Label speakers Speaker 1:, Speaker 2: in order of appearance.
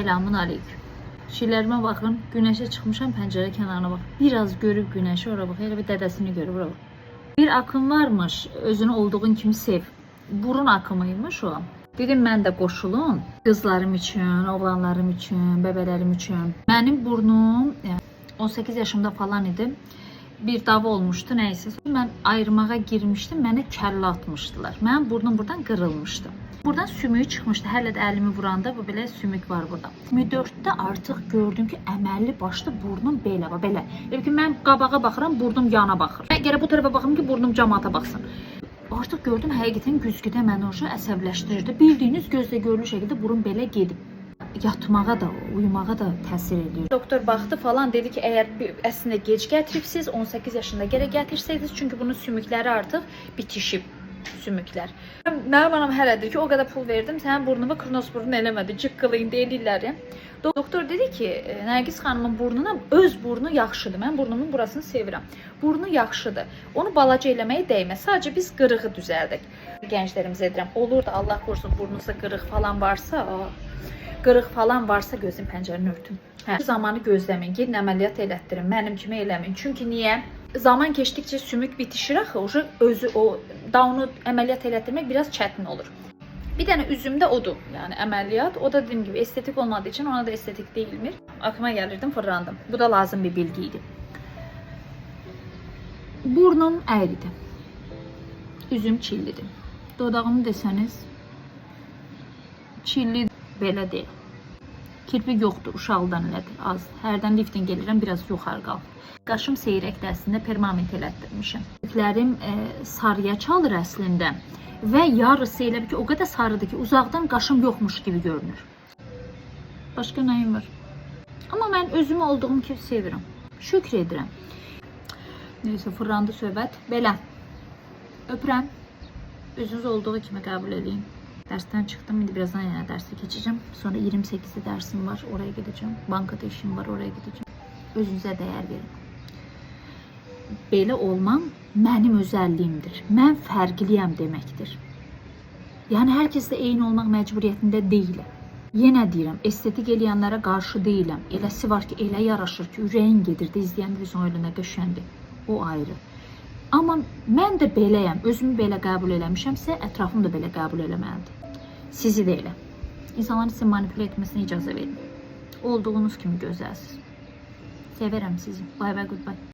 Speaker 1: Selamun aleyküm. Çillərimə baxın, günəşə çıxmışam, pəncərə kənarına bax. Biraz görüb günəşi, ora bax, elə bir dədəsini görüb, ora bax. Bir akım varmış, özünü olduğun kimi sev. Burun akımıymış o. Dedim mən də qoşulum qızlarım üçün, oğlanlarım üçün, bəbələrim üçün. Mənim burnum 18 yaşımda falan idi. Bir dava olmuşdu, nəysə. Mən ayırmağa girmişdim, mənə kəllə atmışdılar. Mənim burnum buradan qırılmışdı. Buradan sümüyü çıxmışdı. Hələ də əlimi vuranda bu belə sümük var burada. 24-də artıq gördüm ki, əməlli başlı burnum belə var, belə. Elə ki mən qabağa baxıram, burnum yana baxır. Mən gərək bu tərəfə baxım ki, burnum camaata baxsın. Artıq gördüm həqiqətən güzgüdə məni o əsəbləşdirirdi. Bildiyiniz gözlə görülür şəkildə burun belə gedib. Yatmağa da, uyumağa da təsir eləyir. Doktor baxdı falan dedi ki, əgər əslində gec gətiribsiz, 18 yaşında gərək gətirsəydiniz, çünki bunun sümükləri artıq bitişib sümüklər. Mənim anam hələ deyir ki, o qədər pul verdim, sənin burnuma kronos burun eləmədi, cıqqılı indi eləyirlər. Doktor dedi ki, Nərgiz xanımın burnuna öz burnu yaxşıdır. Mən burnumun burasını sevirəm. Burnu yaxşıdır. Onu balaca eləməyə dəyməz. Sadəcə biz qırığı düzəldək. Gənclərimizə edirəm. Olur da Allah korusun burnunuzda qırıq falan varsa, qırıq falan varsa gözün pəncərəni örtün. Hə, zamanı gözləməyin. Gedin əməliyyat elətdirin. Mənim kimi eləməyin. Çünki niyə? Zaman keçdikcə sümük bitişir axı, uje özü o da onu əməliyyat elətdirmək biraz çətin olur. Bir dənə üzümdə odur. Yəni əməliyyat. O da dediyim kimi estetik olmadığı üçün ona da estetik deyilmir. Aklıma gəlirdim, fırlandım. Bu da lazım bir bilgi idi. Burnum əyridir. Üzüm çillidir. Dodağımı desəniz çilli belə deyil. Kirpik yoxdur, uşaqdan elədir, az. Hərdən lifting eləyirəm, biraz yuxarı qalxır. Qaşım seyrəkdir əslində, permanent elətdirmişəm. Kirpiklərim sarıya çalır əslində və yarısı elə bir ki, o qədər sarıdır ki, uzaqdan qaşım yoxmuş kimi görünür. Başqa nəyim var? Amma mən özümü olduğum kimi sevirəm. Şükr edirəm. Neysə, fırlandı söhbət. Belə. Öpürəm. Özünüz olduğu kimi qəbul eləyin. Dərsdən çıxdım. İndi birazdan yenə dərsə keçəcəm. Sonra 28-də dərsim var. Oraya gedəcəm. Bankada işim var. Oraya gedəcəm. Özünüzə dəyər verin. Belə olmam mənim özəlliyimdir. Mən fərqliyəm deməkdir. Yəni hər kəslə eyni olmaq məcburiyyətində deyiləm. Yenə deyirəm, estetik eləyənlərə qarşı deyiləm. Eləsi var ki, elə yaraşır ki, ürəyin gedir də izləyəndə deyirsən, "Ay, nə qəşəngdir." O ayrı. Amma mən də beləyəm. Özümü belə qəbul eləmişəmsə, ətrafım da belə qəbul eləməlidir. Sizi də elə. İnsanların sizi manipulə etməsinə icazə verməyin. Olduğunuz kimi gözəlsiniz. Sevirəm sizi. Bye bye, goodbye.